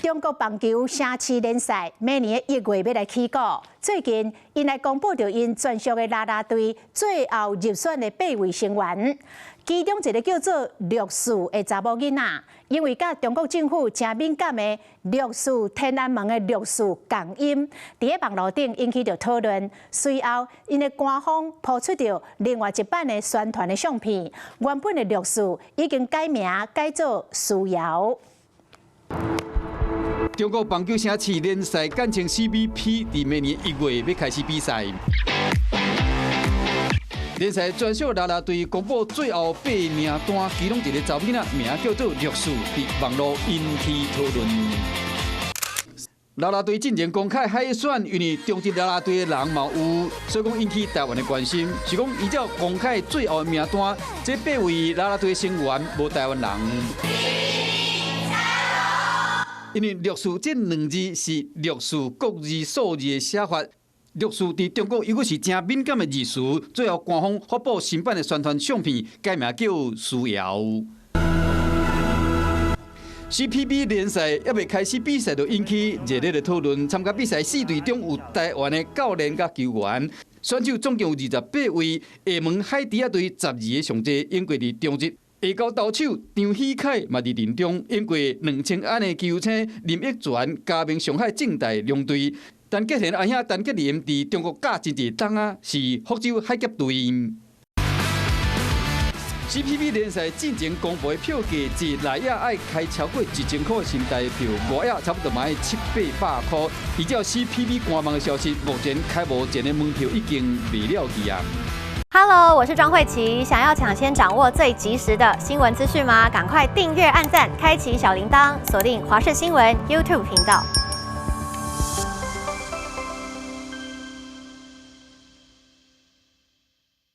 中國棒球城市聯賽明年1月欲來起鼓，最近𪜶來公布著𪜶專屬的啦啦隊最後入選的八位成員，其中一個叫做綠樹的查某囡仔，因為佮中國政府誠敏感的六四天安門的六四仝音，佇咧網路頂引起著討論。隨後，𪜶的官方拋出著另外一版的宣傳的相片，原本的綠樹已經改名改做書瑤。中國棒球城市聯賽簡稱 CBP，佇明年1月欲開始比賽。聯賽專屬啦啦隊公布最後八名單，其中一个查某囡仔名叫做綠樹，佇網路引起討論。啦啦隊進前公開海選，因為中職啦啦隊的人嘛有，所以講引起台灣的關心。是講依照公開最後的名單，這八位啦啦隊成員無台灣人。因為綠樹這兩字是六四國字數字的寫法，六四佇中國猶閣是誠敏感的字詞，最後官方發布新版的宣傳相片，改名叫書瑤。CPB 聯賽猶未開始比賽，就引起熱烈的討論。參加比賽四隊中有台灣的教練佮球員，選手總共有28位。廈門海豬仔隊12个上濟，用過佇中職。下高投手張喜凱嘛佇陣中，用過2000安的球星林益全加盟上海政大龍隊。陳杰賢阿兄陳杰林佇中國教真濟冬仔，是福州海峽隊。CPB 聯賽進前公布的票價，一內野愛開超過1000箍的新台票，外野差不多嘛愛七八百箍。依照 CPB 官網的消息，目前開幕前的門票已經賣了去啊。 Hello，我是莊慧琪。想要搶先掌握最及時的新聞資訊嗎？趕快訂閱、按讚、開啟小鈴鐺，鎖定華視新聞 YouTube 頻道。